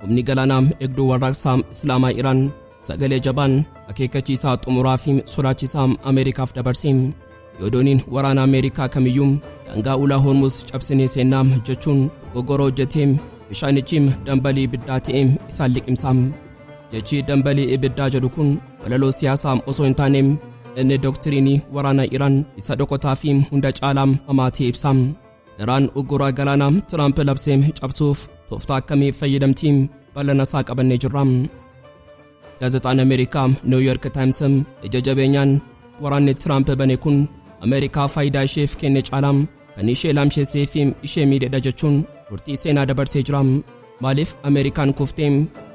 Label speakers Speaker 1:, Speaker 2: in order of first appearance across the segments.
Speaker 1: Humni galaanaa eegduu warraaqsaa Islaamaa Iraan sagalee jabaan akeekkachiisaa xumuraa fi sodaachisaa Ameerikaaf dabarse. Yoo dooniin waraana Ameerikaa kamiyyuu daangaa ulaa Hormuz cabsinee seennaa jechuun dogoggora hojjetee, bishaanichi dambalii ibiddaa ta'ee isaan liqimsa. Jechi dambalii ibiddaa jedhu kun walaloo siyaasaa osoo hin taane, inni doktiriinii waraana Iraan isa dhokotaa fi hunda caalaa hamaa ta'e ibsa. Iraan uggura galaanaa Tiraamp labsee cabsuuf tooftaa akkamii fayyadamti? Bal'ina isaa qabannee jirra. Gaazexaan Ameerikaa New York Times ija jabeenyaan waraanni Tiraamp bane kun Ameerikaa faayidaa isheef kenne caalaa kan ishee laamshessee fi ishee miidhedha jechuun murtii seenaa dabarsee jira. Maaliif Ameerikaan kuftee?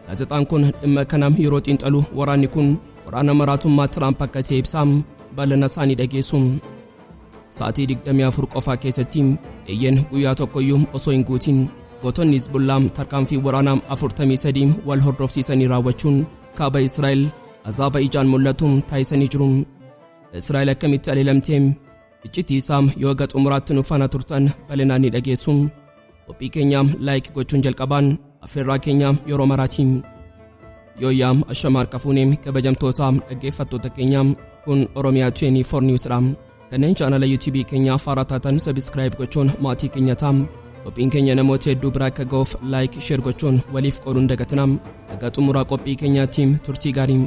Speaker 1: Gaazexaan kun dhimma kana yeroo xiinxalu waraanni kun waraana maraatummaa Tiraamp akka ta'e ibsa. Bal'ina isaanii dhageessu. Sa'aatii 24 qofaa keessatti, eeyyeen, guyyaa tokkoyyuu osoo hin guutin, gootonni Hizbullaa tarkaanfii waraanaa 43 wal hordofsiisanii raawwachuun kaaba Israa'el azaaba ijaan mul'atu taasisanii jiru. Israa'el akkamitti aleelamtee? Iccitii isaa yoo haga xumuraatti nu faana turtan bal'inaan ni dhageessu. Qophii keenya like gochuun jalqabaan affeerraa keenya yeroo maraati. Yooyyaa, ashama harka fuunee, kabajamtoota dhaggeeffattoota keenya, kun Oromiyaa 24 News dha. Kanneen chaanala YouTube keenyaa faaraa taatan subscribe gochuun maatii keenya ta'a. Qophiin keenya namoota hedduu bira akka ga'uuf like, share gochuun waliif qooduun dagatina. Haga xumuraa qophii keenyaatti turtii gaarii.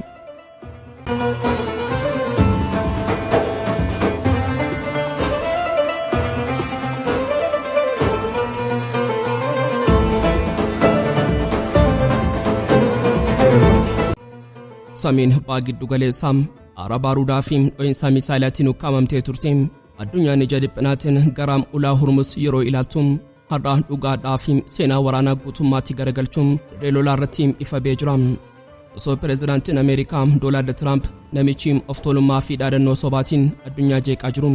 Speaker 1: Samiin ba'a giddu galeessaa aara baaruudaa fi dho'insa misaayilaatiin ukkaamamtee turte. Addunyaan ija dhiphinaatiin gara ulaa Hormuz yeroo ilaaltu, har'a dhugaadhaa fi seenaa waraanaa guutummaatti garagalchuun dirree lolaa irratti ifa ba'ee jira. Osoo pireezidaantiin Ameerikaa Doonaald Tiraamp, namichi of tolummaa fi dhaadannoo sobaatiin addunyaa jeeqaa jiru,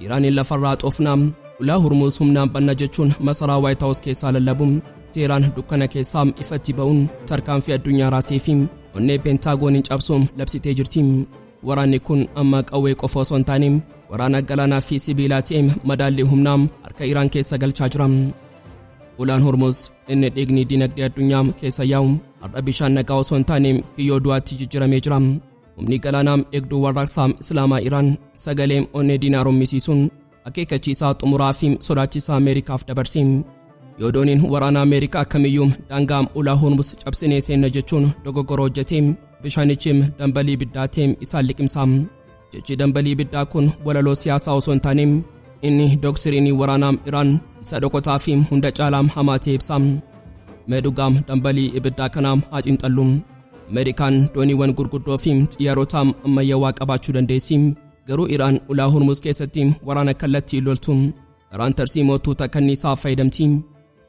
Speaker 1: Iraaniin lafarraa xoofnaa, ulaa Hormuz humnaan banna jechuun masaraa Waayit Haawus keessaa lallabu, Teheraan dukkana keessaa ifatti ba'uun tarkaanfii addunyaa raasee fi onnee Peentaagooniin cabsuun labsitee jirti. Waraanni kun amma qawwee qofa osoo hin taane waraana galaanaa fi sibiilaa ta'e madaallii humnaa harka Iraan keessa galchaa jira. Ulaan Hormuz inni dhiigni dinagdee addunyaa keessa yaa'u har'a bishaan nagaa osoo hin taane kiyyoo du'aatti jijjiiramee jira. Humni galaanaa eegduu warraaqsaa Islaamaa Iraan sagalee onnee diinaa rommisiisuun akeekkachiisaa xumuraa fi sodaachisaa Ameerikaaf dabarse. Yoo dooniin waraana Ameerikaa kamiyyuu daangaa ulaa Hormuz cabsinee seenna jechuun dogoggora hojjete, bishaanichi dambalii ibiddaa ta'e isaan liqimsa. Jechi dambalii ibiddaa kun walaloo siyaasaa osoo hin taane, inni doktiriinii waraanaa Iraan isa dhokotaa fi hunda caalaa hamaa ta'e ibsa. Mee dhugaa dambalii ibiddaa kanaa haa xiinxallu. Ameerikaan dooniiwwan gurguddoo fi xiyyaarota ammayyaawaa qabaachuu dandeessi. Garuu Iraan ulaa Hormuz keessatti waraana kallattii loltu. Iraan tarsiimoo tuuta kanniisaa fayyadamti.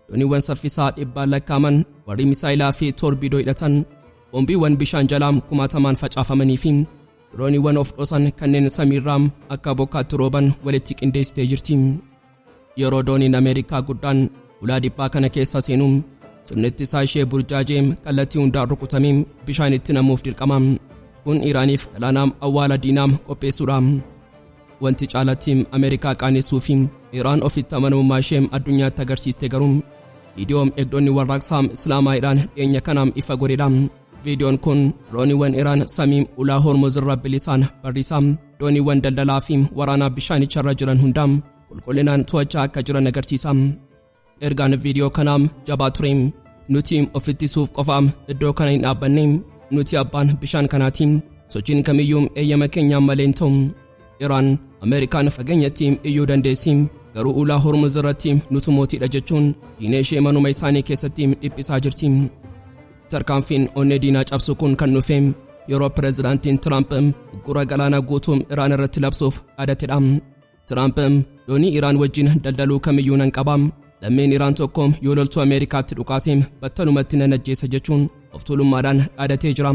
Speaker 1: Dooniiwwan saffisaa dhibbaan lakkaa'aman, warri misaayilaa fi toorbiidoo hidhatan, boombiiwwan bishaan jalaa kumaatamaan facaafamanii fi dirooniiwwan of dhosan kanneen samiirraa akka bokkaatti rooban walitti qindeessitee jirti. Yeroo dooniin Ameerikaa guddaan ulaa dhiphaa kana keessa seenu, sirni ittisaa ishee burjaajee kallattii hundaan rukutamee bishaan itti namuuf dirqama. Kun Iraaniif galaana awwaala diinaa qopheessuudha. Wanti caalatti Ameerikaa qaanessuu fi Iraan ofitti amanamummaa ishee addunyaatti agarsiiste garuu viidiyoo eegdonni warraaqsaa Islaamaa Iraan dhiyeenya kana ifa godhedha. Viidiyoon kun dooniiwwan Iraan samii ulaa Hormuz irra bilisaan barrisaa, dooniiwwan daldalaa fi waraanaa bishaanicharra jiran hunda qulqullinaan to'achaa akka jiran agarsiisa. Ergaan viidiyoo kanaa jabaa ture. Nuti of ittisuuf qofa iddoo kana hin dhaabbanne, nuti abbaan bishaan kanaati. Sochiin kamiyyuu eeyyama keenyaan malee hin ta'u. Iraan Ameerikaan fageenyatti iyyuu dandeessi, garuu ulaa Hormuz irratti nutu mootiidha jechuun diina ishee manuma isaanii keessatti dhiphisaa jirti. Tarkaanfiin onnee diinaa cabsu kun kan dhufe yeroo pireezidaantiin Tiraamp uggura galaanaa guutuu Iraan irratti labsuuf dhaadatedha. Tiraamp doonii Iraan wajjin daldaluu kamiyyuu nan qaba, lammiin Iraan tokko yoo loltuu Ameerikaatti dhukaase battalumatti nan ajjeesa jechuun of tuulummaadhaan dhaadatee jira.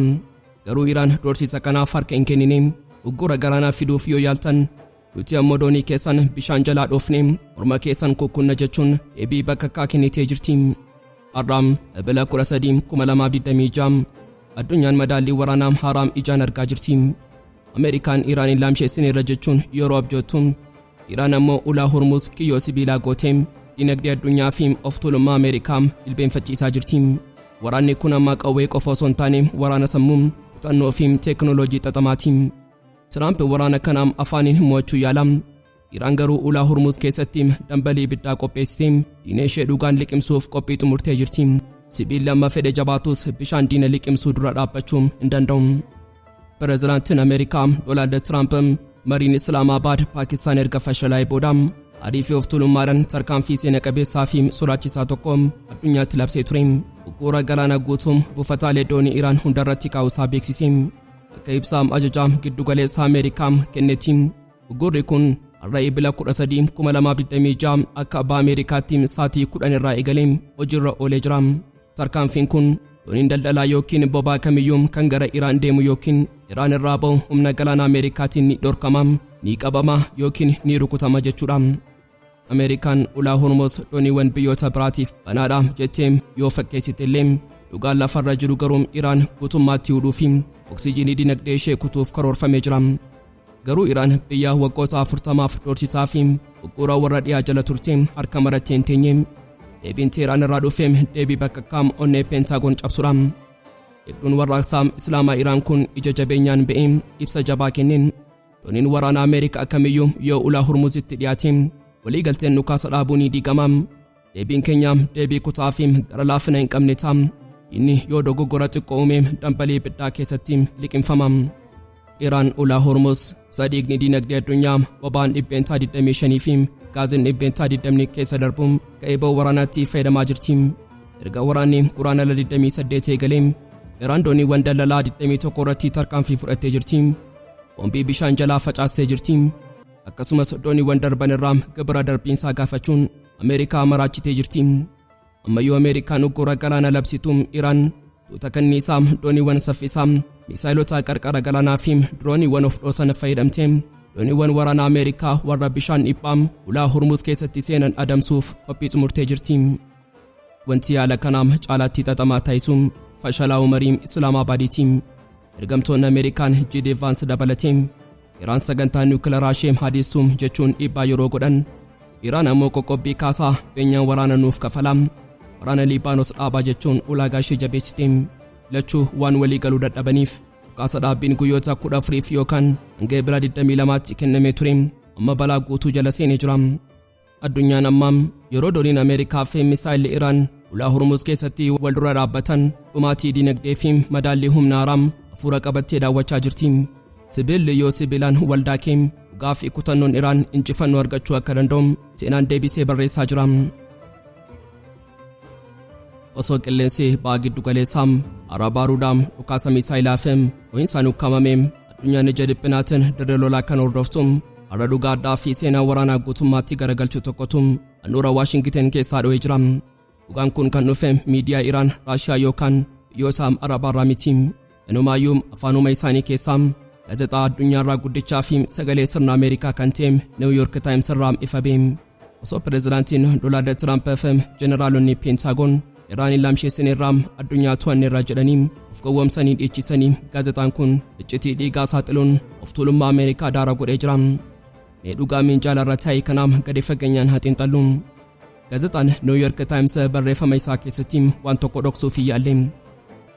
Speaker 1: Garuu Iraan doorsiisa kanaaf harka hin kennine. Uggura galaanaa fiduuf yoo yaaltan, nuti ammoo doonii keessan bishaan jalaa dhoofne morma keessan kukkunna jechuun deebii bakakkaa kennitee jirti. Har'a Ebila 13, 2026 addunyaan madaallii waraanaa haaraa ijaan argaa jirti. Ameerikaan Iraaniin laamsheessineerra jechuun yeroo abjoottu, Iraan ammoo ulaa Hormuz kiyyoo sibiilaa gootee dinagdee addunyaa fi of tuulummaa Ameerikaa jilbeenfachiisaa jirti. Waraanni kun amma qawwee qofa osoo hin taane waraana sammuu, kutannoo fi teekinooloojii xaxamaati. Tiraamp waraana kanaam afaaniin mo'achuu yaala. Iraan garuu ulaa Hormuz keessatti dambalii ibiddaa qopheessitee diina ishee dhugaan liqimsuuf qophii xumurtee jirti. Sibiilli amma fedhe jabaatus bishaan diina liqimsuu dura dhaabbachuu hin danda'u. Pireezidaantiin Ameerikaa Doonaald Tiraamp mariin Islaamabaad Paakistaan erga fashalaa'ee booda aarii fi of tuulummaadhaan tarkaanfii seena qabeessaa fi sodaachisaa tokko addunyaatti labsee ture. Bu'uura galaana guutuu buufataalee doonii Iraan hundarratti kaa'uusaa beeksise. Akka ibsaa ajajaa giddugaleessa Ameerikaa kennetti, Uggurri kun har'a Ebila 13, 2026 akka Baha Ameerikaatti sa'aatii 10 irraa eegalee hojiirra oolee jira. Tarkaanfiin kun dooniin daldalaa yookiin boba'aa kamiyyuu kan gara Iraan deemu yookiin Iraan irraa ba'u humna galaana Ameerikaatiin ni dhorkama, ni qabama yookiin ni rukutama jechuudha. Ameerikaan ulaa Hormuz dooniiwwan biyyoota biraatiif banaadha jettee yoo fakkeessite illee, dhugaan lafarra jiru garuu Iraan guutummaatti hudhuu fi oksijiinii dinagdee ishee kutuuf karoorfamee jira. Garuu Iraan biyya waggoota 40f doorsisaa fi uggura warra dhiyaa jala turte harka marattee hin teenye. Deebiin Teeraan irraa dhufe deebii bakakkaa onnee Peentaagoon cabsudha. Eegduun warraaqsaa Islaamaa Iraan kun ija jabeenyaan ba'ee ibsa jabaa kenneen, dooniin waraanaa Ameerikaa kamiyyuu yoo ulaa Hormuzitti dhiyaate waliigalteen dhukaasa dhaabuu ni diigama. Deebiin keenya deebii kutaa fi gara laafina hin qabne ta'a. Diinni yoo dogoggora xiqqoo uume dambalii ibiddaa keessatti liqimfama. Iraan ulaa Hormuz isa dhiigni diinagdee addunyaa boba'aan 25% fi gaaziin 20% keessa darbu ka'ee waraanaatti fayyadamaa jirti. Erga waraanni Guraandhala 28 eegalee Iraan dooniiwwan daldalaa 21 irratti tarkaanfii fudhattee jirti. Boombii bishaan jalaa facaastee jirti. Akkasumas dooniiwwan darban irraa gibira darbiinsaa gaafachuun Ameerikaa maraachitee jirti. Ammayyuu Ameerikaan uggura galaana labsitu, Iraan tuuta kanniisaa, dooniiwwan saffisaa, misaayilota qarqara galaanaa fi dirooniiwwan of dhoosan fayyadamtee dooniiwwan waraanaa Ameerikaa warra bishaan dhiphaa ulaa Hormuz keessatti seenan adamsuuf qophii xumurtee jirti. Wanti yaala kanaa caalaatti xaxamaa taasisu fashalaa'uu marii Islaamabaadiiti. Ergamtoonni Ameerikaan J.D. Vance dabalatee Iraan sagantaa niwukilaraa ishee haadistu jechuun dhiibbaa yeroo godhan, Iraan ammoo qoqqobbii kaasaa, beenyaan waraana nuuf kafalaa, waraana Liibaanos dhaabaa jechuun ulaagaa ishee jabeessite. Lachuu waan walii galuu dadhabaniif dhukaasa dhaabbiin guyyoota 14f yookaan hanga Ebila 22tti kennamee ture amma balaa guutuu jala seenee jira. Addunyaan ammaa yeroo dooniin Ameerikaa fi misaayilli Iraan ulaa Hormuz keessatti wal dura dhaabbatan dhumaatii dinagdee fi madaallii humna haaraa hafuura qabattee daawwachaa jirti. Sibiilli yoo sibiilaan wal daakee, dhugaa fi kutannoon Iraan injifannoo argachuu akka danda'u seenaan deebisee barreessaa jira. Osoo qilleensi ba'a giddu galeessaa haaraa baaruudhaa dhukaasa misaayilaa fi dho'insaan ukkaamame, addunyaan ija dhiphinaatiin dirree lolaa kan hordoftu, har'a dhugaa addaa fi seenaa waraanaa guutummaatti garagalchu tokkotu handhuura Waashingiten keessaa dho'ee jira. Dhugaan kun kan dhufe miidiyaa Iraan, Raashiyaa yookaan biyyoota Arabaarraa miti. Inumaayyuu afaanuma isaanii keessaa gaazexaa addunyaarraa guddichaa fi sagalee sirna Ameerikaa kan ta'e New York Times irraa ifa ba'e. Osoo pireezidaantiin Doonaald Tiraamp fi jeneraalonni Peentaagoon Iraan laamsheessineerraa, addunyaa to'anneerraa jedhanii of gowwoomsanii dhiichisanii, gaazexaan kun iccitii dhiigaa saaxiluun of tuulummaa Ameerikaa daara godhee jira. Mee dhugaa minjaala irra taa'e kanaaf gadi fageenyaan haa xiinxallu. Gaazexaan New York Times barreeffama isaa keessatti waan tokko dhoksuuf hin yaalle.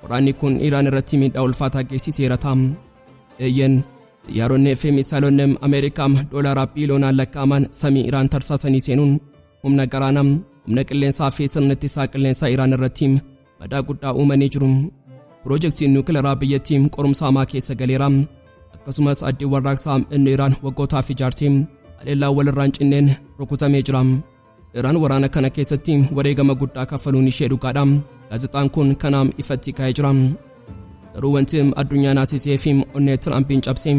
Speaker 1: Waraanni kun Iraan irratti miidhaa ulfaataa geessiseera ta'a. Eeyyeen, xiyyaaronni fi misaayilonni Ameerikaa doolaara biiliyoonaan lakkaa'aman samii Iraan tarsaasanii seenuun humna galaanaa, humna qilleensaa fi sirna ittisaa qilleensaa Iraan irratti badaa guddaa uumanii jiru. Piroojeektiin niwukilaraa biyyattii qorumsa hamaa keessa galeera. Akkasumas addi warraaqsaa inni Iraan waggootaaf ijaarte haleellaa walirraan cinneen rukutamee jira. Iraan waraana kana keessatti wareegama guddaa kaffaluun ishee dhugaadha. Gaazexaan kun kanaam ifatti kaa'ee jira. Garuu wanti addunyaa naasisee fi onnee Tiraampiin cabse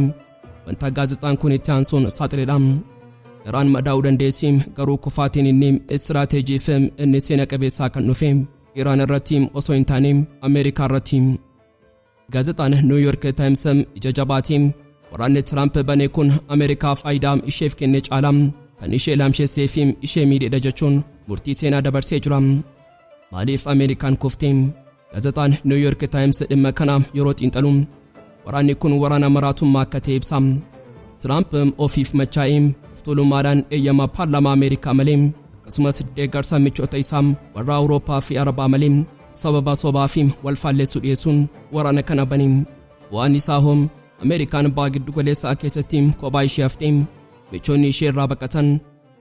Speaker 1: wanta gaazexaan kun itti aansuun saaxiledha. Iraan madaa'uu dandeessi, garuu kufaatiin inni istiraateejii fi inni seena qabeessaa kan dhufe Iraan irratti osoo hin taane Ameerikaa irratti. Gaazexaan New York Times ija jabaatiin waraanni Tiraamp bane kun Ameerikaa faayidaa isheef kenne caalaa kan ishee laamshessee fi ishee miidhedha jechuun murtii seenaa dabarsee jira. Maaliif Ameerikaan kufte? Gaazexaan New York Times dhimma kana yeroo xiinxalu waraanni kun waraana maraatummaa akka ta'e ibsa. Tiraamp ofiif machaa'ee of tuulummaadhaan eeyyama paarlaamaa Ameerikaa malee, akkasumas deeggarsa michoota isaa warra Awurooppaa fi Arabaa malee Sababa sobaa fi wal faalleessuu dhiyeessuun waraana kana bane. Bu'aan isaa hoo? Ameerikaan baha giddu galeessaa keessatti kophaa ishee haftee, michoonni ishee irraa baqatan.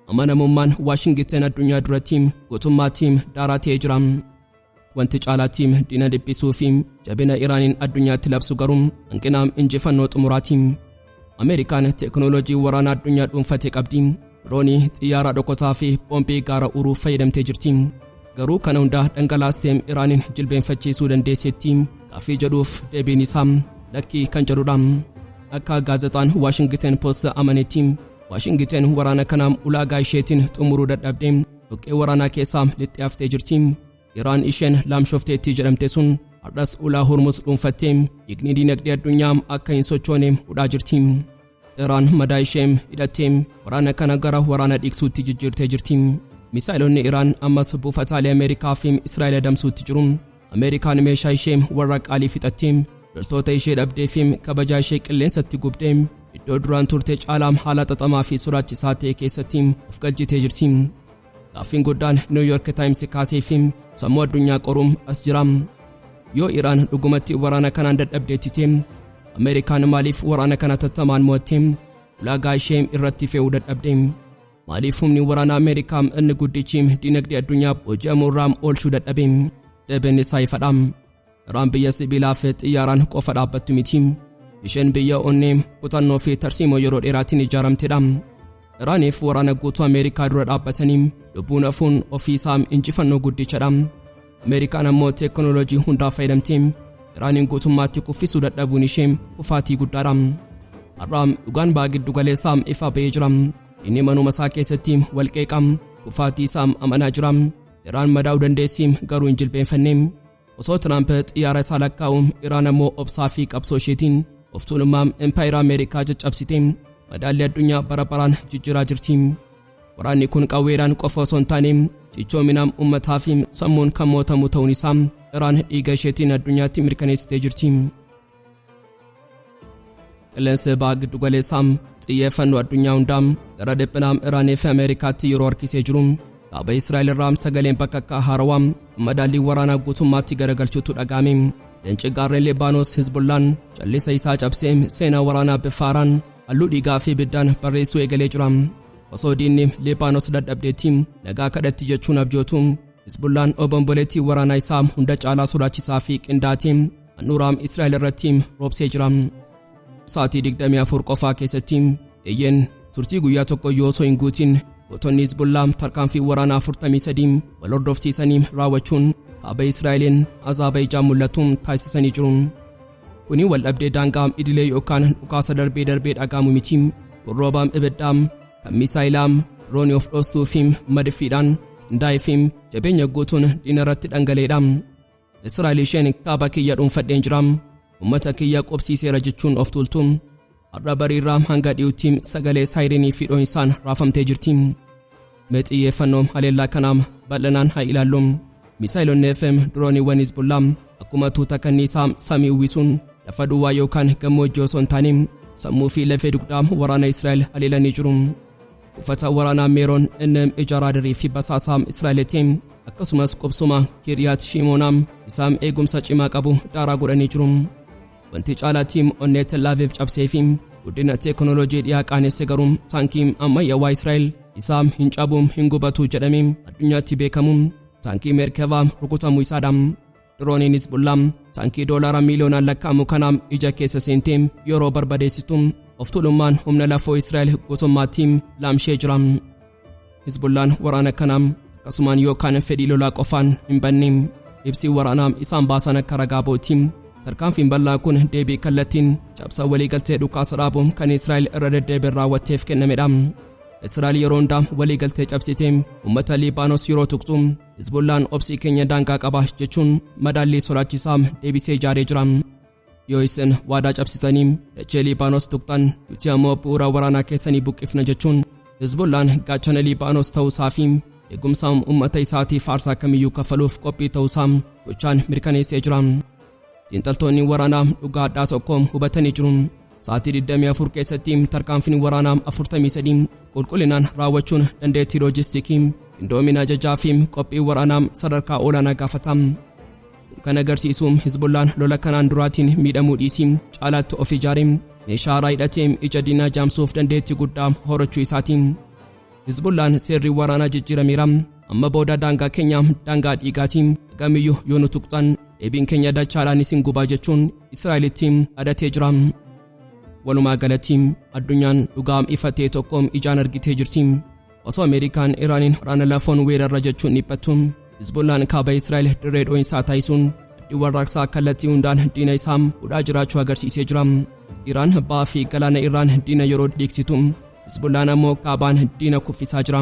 Speaker 1: Amanamummaan Waashingiten addunyaa duratti guutummaatti daaraa ta'ee jira. Wanti caalaatti diina dhiphisuu fi jabina Iraaniin addunyaatti labsu garuu hanqina injifannoo xumuraati. Ameerikaan teekinooloojii waraanaa addunyaa dhuunfate qabdi. Diroonii, xiyyaara dhokotaa fi boombii gaara uruu fayyadamtee jirti. Garuu kana hunda dhangalaastee Iraaniin jilbeenfachiisuu dandeesseetti gaaffii jedhuuf deebiin isaa lakkii kan jedhudha. Akka gaazexaan Waashingiten Post amanetti, Waashingiten waraana kana ulaagaa isheetiin xumuruu dadhabdee dhoqqee waraanaa keessaa lixxee haftee jirti. Iraan isheen laamshofteetti jedhamte sun har'as ulaa Hormuz dhuunfattee dhiigni diinagdee addunyaa akka hin sochoone hudhaa jirti. Iraan madaa ishee hidhattee waraana kana gara waraana dhiigsuutti jijjiirtee jirti. Misaa'ilonni Iraan ammas buufataalee Ameerikaa fi Israa'el adamsuutti jiru. Ameerikaan meeshaa ishee warra qaalii fixattee, loltoota ishee dhabdee fi kabajaa ishee qilleensatti gubdee, iddoo duraan turte caalaa haala xaxamaa fi sodaachisaa ta'e keessatti of galchitee jirti. Gaaffiin guddaan New York Times kaasee fi sammuu addunyaa qoruun as jira. Yoo Iraan dhugumatti waraana kanaan dadhabdeetti ta'e, Ameerikaan maaliif waraana kana tattamaan mo'attee ulaagaa ishee irratti fe'uu dadhabde? Maaliif humni waraana Ameerikaa inni guddichi dinagdee addunyaa booji'amuu irraa oolchuu dadhabe? Deebiin isaa ifadha. Iraan biyya sibiilaa fi xiyyaaraan qofa dhaabbattu miti. Isheen biyya onnee, kutannoo fi tarsiimoo yeroo dheeraatiin ijaaramtedha. Iraaniif waraana guutuu Ameerikaa dura dhaabbatanii lubbuun hafuun ofii isaa injifannoo guddichadha. Ameerikaan ammoo teekinooloojii hundaa fayyadamtee Iraaniin guutummaatti kuffisuu dadhabuun ishee kufaatii guddaadha. Har'a dhugaan baha giddu galeessaa ifa ba'ee jira. Inni manuma isaa keessatti walqeeqa, kufaatii isaa amanaa jira. Iraan madaa'uu dandeessi, garuu hin jilbeenfanne. Osoo Tiraamp xiyyaara isaa lakkaa'u, Iraan ammoo obsaa fi qabsoo isheetiin of tuulummaa impaayera Ameerikaa caccabsite madaalli addunyaa bara baraan jijjiiraa jirti. Waraanni kun qawweedhaan qofa osoo hin taane cichoomina uummataa fi sammuun kan mootamu ta'uun isaa Iraan dhiiga isheetiin addunyaatti mirkaneessitee jirti. Qilleensi baha giddu galeessaa xiyyeeffannoo addunyaa hundaa gara dhiphinaa Iraanii fi Ameerikaatti yeroo harkisee jiru, kaaba Israa'el irraa sagaleen bakka haarawaa madaallii waraanaa guutummaatti garagalchuutu dhaga'ame. Leenci gaarreen Libaanoos Hizbullaan callisa isaa cabsee seenaa waraanaa bifa haaraan halluu dhiigaa fi ibiddaan barreessuu eegalee jira. Osoo diinni Libaanoos dadhabdeetti nagaa kadhatti jechuun abjootu, Hizbullaan obomboleettii waraanaa isaa hunda caalaa sodaachisaa fi qindaatee handhuura Israa'el irratti roobsee jira. Sa'aatii 24 qofaa keessatti, eeyyeen, turtii guyyaa tokko yoo osoo hin guutin, gootonni Hizbullaa tarkaanfii waraanaa 43 wal hordofsiisanii raawwachuun kaaba Israa'eliin azaaba ijaan mul'atu taasisanii jiru. Kuni wal dhabdee daangaa idilee yookaan dhukaasa darbee darbee dhaga'amu miti. Kun rooba ibiddaa kan misaayilaa, diroonii of dhoostuu fi madfiidhaan qindaa'ee fi jabeenya guutuun diina irratti dhangala'eedha. Israa'el isheen kaaba kiyya dhuunfadheen jira, uummata kiyya qubsiiseera jechuun of tuultu, har'a bariirraa hanga dhiyutti sagalee saayirinii fi dho'insaan raafamtee jirti. Mee xiyyeeffannoo haleellaa kanaa bal'inaan haa ilaallu. Misaayilonni fi dirooniiwwan Hizbullaa akkuma tuuta kanniisaa samii uwwisuun lafa duwwaa yookaan gammoojjii osoo hin taane sammuu fi lafee dugdaa waraana Israa'el haleelanii jiru. Buufata waraanaa Meeroon inni ijaaraa fi basaasaa Israa'elitti, akkasumas qubsuma Kiriyaat Shimoonaa isaan eegumsa cimaa qabu daaraa godhanii jiru. Wanti caalaatti onnee Tel Aviv cabsee fi guddina teekinooloojii dhiyaa qaanesse garuu taankii ammayyaawaa Israa'el isaa hin cabu, hin gubatu jedhamee addunyaatti beekamu, taankii Meerkevaa rukutamuu isaadha. Dirooniin Hizbullaa taankii doolaara miiliyoonaan lakkaa'amu kana ija keessa seentee yeroo barbadeessitu of tuulummaan humna lafoo Israa'el guutummaatti laamshee jira. Hizbullaan waraana kana akkasumaan yookaan fedhii lolaa qofaan hin banne. Ibsi waraanaa isaan baasan akka ragaa ba'utti, tarkaanfiin bal'aa kun deebii kallattiin cabsa waliigaltee dhukaasa dhaabu kan Israa'el irra deddeebiin raawwatteef kennamedha. Israa'el yeroo hundaa waliigaltee cabsitee uummata Liibaanos yeroo tuqxu, Hizbullaan obsii keenya daangaa qaba jechuun madaallii sodaachisaa deebisee ijaaree jira. Yoo isin waadaa cabsitanii dachee Liibaanos tuqxan, nuti ammoo bu'uura waraanaa keessanii buqqifna jechuun Hizbullaan gaachana Liibaanos ta'uusaa fi eegumsa uummata isaatiif aarsaa kamiyyuu kaffaluuf qophii ta'uusaa gochaan mirkaneessee jira. Xiinxaltoonni waraanaa dhugaa addaa tokko hubatanii jiru. Sa'aatii 24 keessatti tarkaanfiin waraanaa 43 qulqullinaan raawwachuun dandeettii loojistiikii, qindoomina ajajaa fi qophii waraanaa sadarkaa olaanaa gaafata. Kun kan agarsiisu Hizbollaan lola kanaan duraatiin miidhamuu dhiisii caalaatti of ijaaree meeshaa haaraa hidhatee ija diinaa jaamsuuf dandeettii guddaa horachuu isaati. Hizbollaan seerri waraanaa jijjiirameera. Amma booda daangaa keenya daangaa dhiigaati. Gamiyyuu yoo nu tuqxan deebiin keenya dachaadhaan isin gubaa jechuun Israa'elitti adatee jira. Walumaa galatti addunyaan dhugaa ifa ta'e tokko ijaan argitee jirti. Osoo Ameerikaan Iraaniin waraana lafoon weerarra jechuun dhiphattu, Hizbollaan kaaba Israa'el dirree dho'insaa taasisuun addi warraaqsaa kallattii hundaan diina isaa hudhaa jiraachuu agarsiisee jira. Iraan ba'aa fi galaana Iraan diina yeroo dhiiksitu, Hizbollaan ammoo kaabaan diina kuffisaa jira.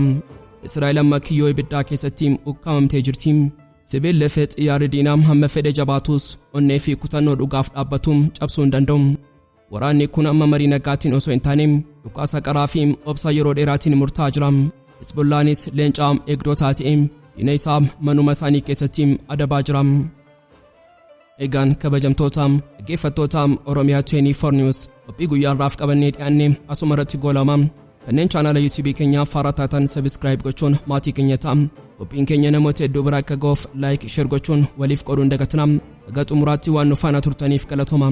Speaker 1: Israa'el amma kiyyoo ibiddaa keessatti ukkaamamtee jirti. Sibiilli fi xiyyaarri diinaa hamma fedhe jabaatus onnee fi kutannoo dhugaaf dhaabbatu cabsuu hin danda'u. Waraanni kun amma marii nagaatiin osoo hin taane dhukaasa qaraa fi obsa yeroo dheeraatiin murtaa'aa jira. Hizbollaanis leencaa eegdotaa ta'e diina isaa manuma isaanii keessatti adabaa jira. Egaan kabajamtoota dhaggeeffattoota Oromiyaa 24 News, qophii guyyaa har'aaf qabannee dhiyaanne asuma irratti goolama. Kanneen chaanaala YouTube keenyaa faaraa taatan subscribe gochuun maatii keenya ta'a. Qophiin keenya namoota hedduu bira akka ga'uuf like, share gochuun waliif qooduu hin dagatina. Haga xumuraatti waan nu faana turtaniif galatooma.